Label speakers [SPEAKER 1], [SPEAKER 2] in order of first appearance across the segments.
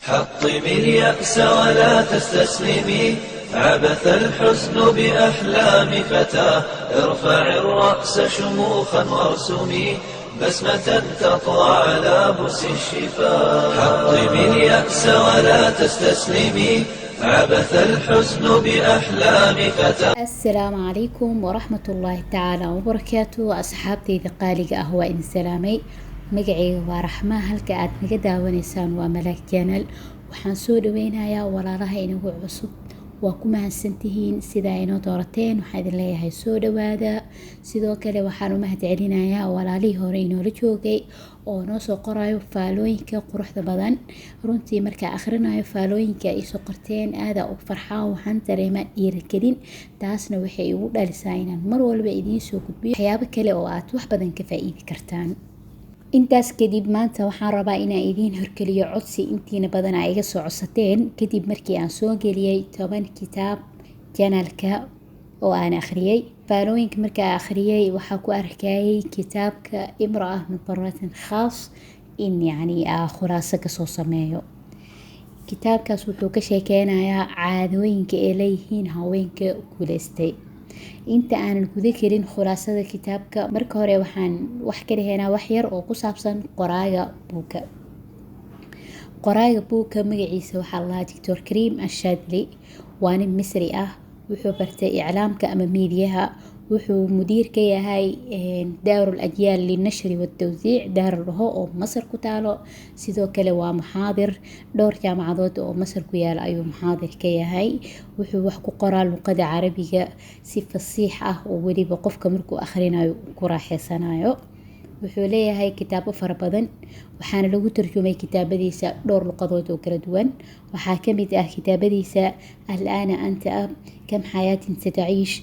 [SPEAKER 1] حطمي اليأس ولا تستسلمي، عبث الحزن بأحلام فتاة. ارفع الرأس شموخا وارسمي بسمة تطغى على بؤس الشفاء. حطمي اليأس ولا تستسلمي، عبث الحزن بأحلام فتاة.
[SPEAKER 2] Asalaamu calaykum waraxmatullaahi tacaala wabarakaatu. Asxaabtayda qaaliga ah, waa idin salaamay. Magacayga waa Raxma, halka aad naga daawanaysaan waa Malaag Channel. Waxaan soo dhaweynayaa walaalaha inagu cusub. Waa ku mahadsantihiin sidaa inoo doorateen. Waxaan idin leeyahay soo dhawaada. Sidoo kale waxaan u mahad celinayaa walaalihii hore inoola joogay oo noo soo qorayo faalooyinka quruxda badan. Runtii markaa akhrinayo faalooyinka ay soo qorteen, aada u farxaa, waxaan dareemaa dhiirigelin. Taasna waxay igu dhalisaa inaan mar walba idiin soo gudbiyo waxyaabo kale oo aad wax badan ka faa'iidi kartaan. Intaas kadib, maanta waxaan rabaa inaan idiin horkeliyo codsi intiina badan aa iga soo codsateen kadib markii aan soo geliyey 10 kitaab channelka oo aan akhriyey. Faalooyinka markaa akhriyey, waxaa ku arkayay kitaabka Imra'a min Taratin Khaas in yacni khulaaso kasoo sameeyo. Kitaabkaas wuxuu ka sheekeynayaa caadooyinka ay leeyihiin haweenka guuleystay. Inta aanan guda gelin khulaasada kitaabka, marka hore waxaan wax ka dhahaynaa wax yar oo ku saabsan qoraaga buugga. Qoraaga buugga magaciisa waxaa la dhahaa Doctor Karim Ashadli. Waa nin Misri ah. Wuxuu bartay iclaamka ama miidiyaha. Wuxuu mudiir ka yahay Daarul Ajyaal linashri watawsiic, daar dhaho oo Masar ku taalo. Sidoo kale waa muxaadir, dhowr jaamacadood oo Masar ku yaala ayuu muxaadir ka yahay. Wuxuu wax ku qoraa luqada Carabiga si fasiix ah oo weliba qofka markuu akhrinayo ku raaxeysanayo. Wuxuu leeyahay kitaabo fara badan, waxaana lagu tarjumay kitaabadiisa dhowr luqadood oo kala duwan. Waxaa kamid ah kitaabadiisa Al-aana anta ab, Kam xayaatin sataciish,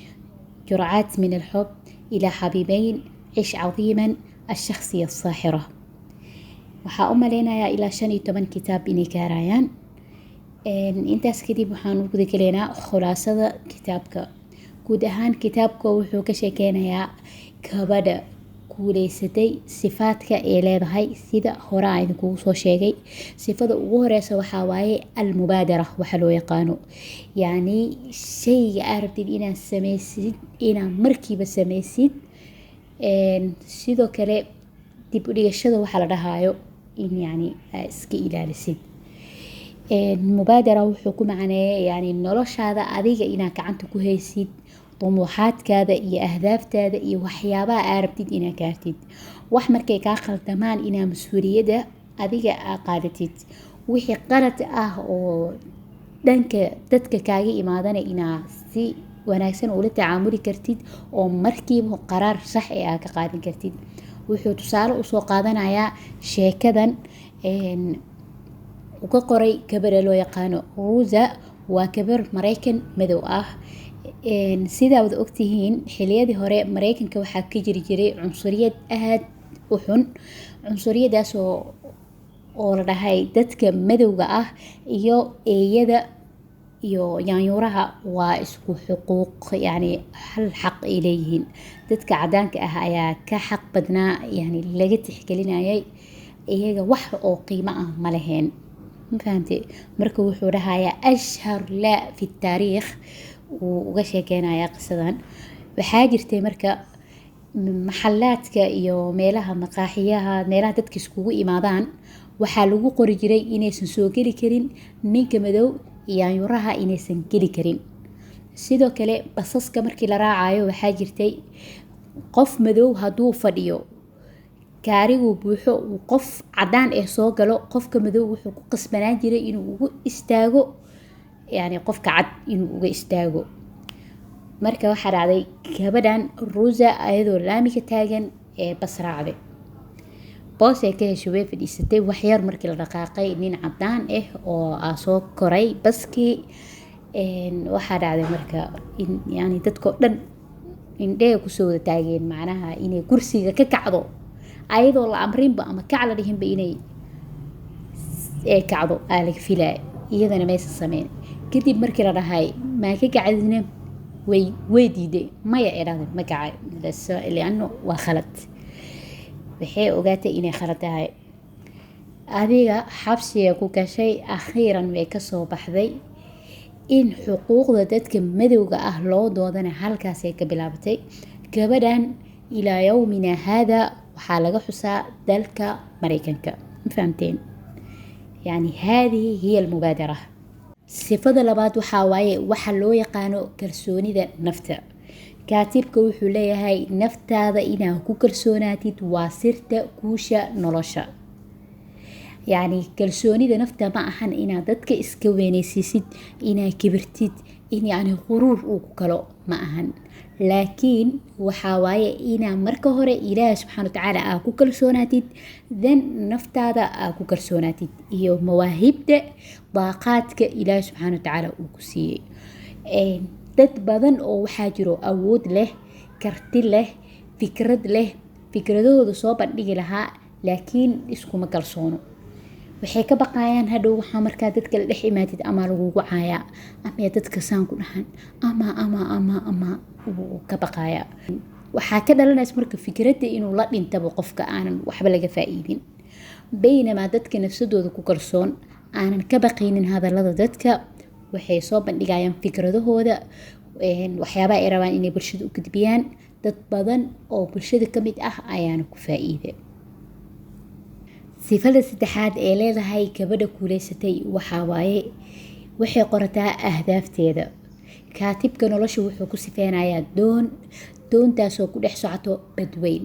[SPEAKER 2] Jurcaat min alxub, Ilaa xabiibeyn, Cish cadiiman, Ashakhsiya asaaxira. Waxaa u maleynayaa ilaa 15 kitaab inay gaarayaan. Intaas kadib, waxaan u guda geleynaa khulaasada kitaabka. Guud ahaan kitaabka wuxuu ka sheekeynayaa gabadha guuleysatay sifaadka ay leedahay. Sida hore aan idinkugu soo sheegay, sifada ugu horeysa waxaa waaye almubaadara, waxa loo yaqaano yacni shayga aad rabtid inaad sameysid inaad markiiba sameysid. Sidoo kale dib u dhigashada waxaa la dhahayo in yacni aad iska ilaalisid. Mubaadara wuxuu ku macneeyay yani noloshaada adiga inaad gacanta ku haysid, dumuuxaadkaada iyo ahdaaftaada iyo waxyaabaha aad rabtid inaad gaartid. Wax markay kaa qaldamaan, inaa mas-uuliyadda adiga aa qaadatid. Wixii qalad ah oo dhanka dadka kaaga imaadana, inaa si wanaagsan ula tacaamuli kartid oo markiiba qaraar sax ee aa ka qaadan kartid. Wuxuu tusaale usoo qaadanayaa sheekadan uu ka qoray gabadha loo yaqaano Ruusa. Waa gabar Mareykan madow ah. Sidaa wada ogtihiin, xiliyadii hore Mareykanka waxaa ka jiri jiray cunsuriyad aad u xun, cunsuriyadaas oo la dhahay dadka madowga ah iyo eeyada iyo yaanyuuraha waa isku xuquuq, yacni hal xaq ay leeyihiin. Dadka cadaanka ah ayaa ka xaq badnaa, yani laga tixgelinayay, iyaga wax oo qiimo ah ma lahayn. Ma fahamtay? Marka wuxuu dhahayaa ashhar laa fi taariikh uu uga sheekeynayaa qisadan. Waxaa jirtay marka maxalaadka iyo meelaha maqaaxiyaha, meelaha dadka iskugu imaadaan, waxaa lagu qori jiray inaysan soo geli karin ninka madow iyo yaanyuraha, inaysan geli karin. Sidoo kale basaska markii la raacayo, waxaa jirtay qof madow hadduu fadhiyo, gaarigu buuxo, uu qof cadaan eh soo galo, qofka madow wuxuu ku qasbanaan jiray inuu ugu istaago, yani qofka cad inuu uga istaago. Marka waxaa dhacday gabadhan Ruusa ayadoo laamiga taagan ee bas raacday, boos ay ka heshay, way fadhiisatay. Waxyar markii la dhaqaaqay, nin cadaan ah oo aa soo koray baskii. Waxaa dhacday marka in yani dadkoo dhan indhehe kusoo wada taageen, macnaha inay kursiga ka kacdo ayadoo la amrinba ama kac la dhihinba, inay ee kacdo aa laga filaya. Iyadana maysan sameyn. Kadib markii la dhahay "Maa ka kacdina?" way diiday. "Maya," ee dhahday, "ma kacay," lianno waa khalad. Waxay ogaatay inay khalad tahay. Adiga xabsiga ku gashay, akhiiran way kasoo baxday. In xuquuqda dadka madowga ah loo doodana halkaasay ka bilaabatay. Gabadhan ilaa yowmina haada waxaa laga xusaa dalka Mareykanka. Ma fahamteen? Yani haadihi hiya almubaadara. Sifada labaad waxaa waaye waxa loo yaqaano kalsoonida nafta. Kaatibka wuxuu leeyahay naftaada inaad ku kalsoonaatid waa sirta guusha nolosha. Yacni kalsoonida nafta ma ahan inaad dadka iska weyneysiisid, inaad kibirtid, in yacni quruur uu ku galo ma ahan, laakiin waxaa waaye inaa marka hore Ilaahi subxaana watacaala aa ku kalsoonaatid, then naftaada aa ku kalsoonaatid iyo mawaahibta daaqaadka Ilaahi subxaana watacaala uu ku siiyey. Dad badan oo waxaa jiro awood leh, karti leh, fikrad leh, fikradahooda soo bandhigi lahaa, laakiin iskuma kalsoono. Waxay ka baqayaan hadhow waxaa markaa dadka la dhex imaatid ama lagugu caayaa, ama dadka saan ku dhahan, ama wuu ka baqayaa. Waxaa ka dhalanaysa marka fikradda inuu la dhintaba qofka aanan waxba laga faa'iidin. Baynamaa dadka nafsadooda ku kalsoon, aanan ka baqaynin hadallada dadka, waxay soo bandhigayaan fikradahooda, waxyaabaha ay rabaan inay bulshada u gudbiyaan. Dad badan oo bulshada ka mid ah ayaana ku faa'iiday. Sifada saddexaad ee leedahay gabadha guuleysatay waxaa waaye waxay qorataa ahdaafteeda. Kaatibka nolosha wuxuu ku sifeynayaa doon, doontaasoo ku dhex socoto badweyn.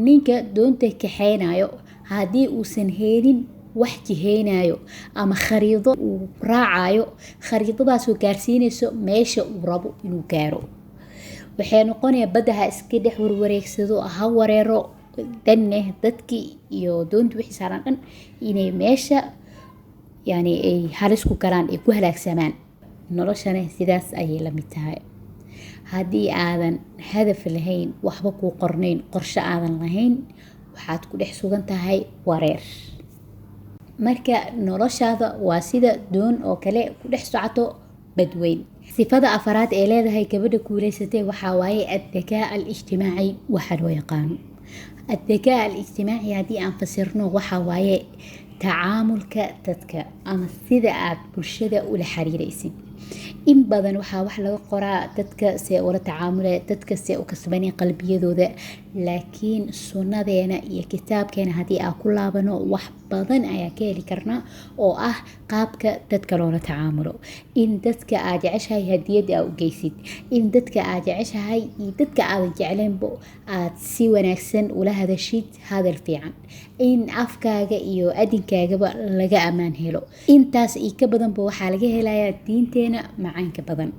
[SPEAKER 2] Ninka doonta kaxeynayo haddii uusan helin wax jiheynayo ama khariido uu raacayo, khariidadaasoo gaarsiinayso meesha uu rabo inuu gaaro, waxay noqonaya badda ha iska dhex warwareegsado, ha wareero, danne dadkii iyo doonta wixii saaran dhan inay meesha yani ay halis ku galaan, ay ku halaagsamaan. Noloshana sidaas ayay la mid tahay. Haddii aadan hadaf lahayn, waxba kuu qornayn, qorshe aadan lahayn, waxaad ku dhex sugan tahay wareer. Marka noloshaada waa sida doon oo kale ku dhex socoto badweyn. Sifada afaraad ee leedahay gabadha guuleysatay waxaa waaye addakaa al ijtimaaci. Waxa loo yaqaano addakaa al ijtimaaci haddii aan fasirno waxaa waaye tacaamulka dadka ama sida aad bulshada ula xiriiraysid. In badan waxaa wax laga qoraa dadka see ula tacaamule, dadka see u kasbaneen qalbiyadooda, laakiin sunnadeena iyo kitaabkeena haddii aan ku laabano wax badan ayaa ka heli karnaa oo ah qaabka dadka loola tacaamulo. In dadka aad jeceshahay hadiyad aa u geysid, in dadka aad jeceshahay iyo dadka aadan jeclaynbo aad si wanaagsan ula hadashid, hadal fiican, in afkaaga iyo adinkaagaba laga ammaan helo. Intaas iyo ka badanba waxaa laga helayaa diinteena macaanka badan.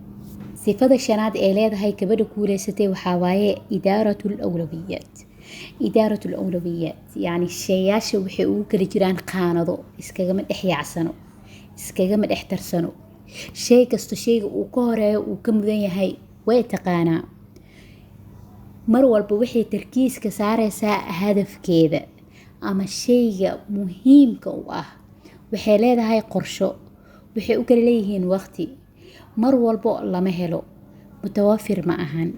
[SPEAKER 2] Sifada shanaad ee leedahay gabadha guuleysatay waxaa waaye idaaratul awlawiyaat. Idaaratul awlawiyaat yacni sheeyaasha waxay ugu kala jiraan qaanado, iskagama dhex yaacsano, iskagama dhex tarsano. Shay kasta shayga uu ka horeeyo uu ka mudan yahay way taqaanaa. Mar walba waxay tarkiiska saareysaa hadafkeeda ama shayga muhiimka u ah. Waxay leedahay qorsho, waxay u kala leeyihiin waqti. Mar walbo lama helo, mutawafir ma ahan.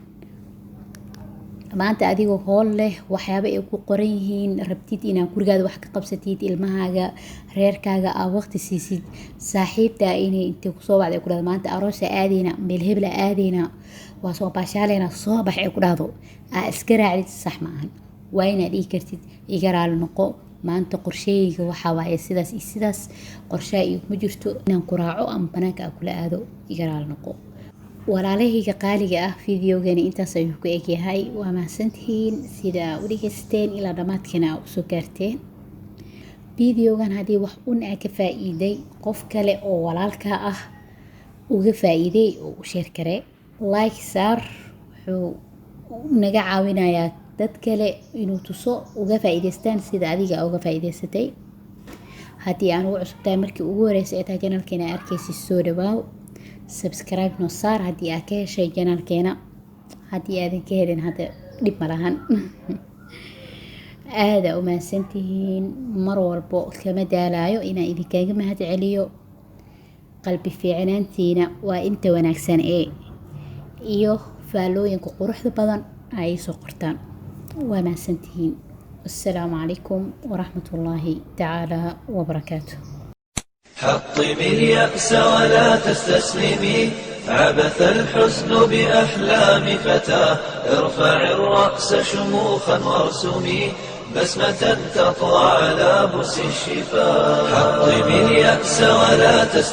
[SPEAKER 2] Maanta adigoo hool leh, waxyaabo ay ku qoran yihiin, rabtid inaad gurigaada wax ka qabsatid, ilmahaaga, reerkaaga aa waqti siisid, saaxiibtaa inay intay kusoo wacday ku dhahdo maanta aroosa aadeyna, meel hebla aadeyna, waa soo baashaaleyna, soo bax ay ku dhahdo, aa iska raacdid, sax ma ahan. Waa inaad dhihi kartid iga raali noqo, maanta qorsheyga waxaa waaye sidaas iyo sidaas, qorshaha iguma jirto inaan ku raaco ama banaanka aan kula aado, iga raali noqo. Walaalahayga qaaliga ah, fideogani intaas ayuu ku egyahay. Waa mahadsantihiin sida aa u dhegeysteen ilaa dhammaadkiina aa usoo gaarteen fideogan. Haddii wax un aa ka faa'iiday, qof kale oo walaalka ah uga faa'iiday oo u share karee, like saar. Wuxuu naga caawinayaa dad kale inuu tuso, uga faa'iidaystaan sida adiga uga faa'iidaysatay. Haddii aan ugu cusub tahay, markii ugu horeysay ee tahay channelkeena arkaysi, soo dhawaaw, subscribe noo saar haddii aad ka heshay channelkeena. Haddii aadan ka helin hadda dhib ma lahan. Aada u mahadsantihiin. Mar walbo kama daalayo inaan idinkaaga mahad celiyo. Qalbi fiicnaantiina waa inta wanaagsan ee iyo faallooyinka quruxda badan ay soo qortaan. Waa mahadsantihiin. Assalaamu calaykum waraxmatullaahi tacaala wabarakaatu.
[SPEAKER 1] حطمي اليأس ولا تستسلمي، عبث الحزن بأحلام فتاة. ارفع الرأس شموخا وارسمي بسمة تطغى على بؤس الشفاه. حطمي اليأس ولا تستسلمي.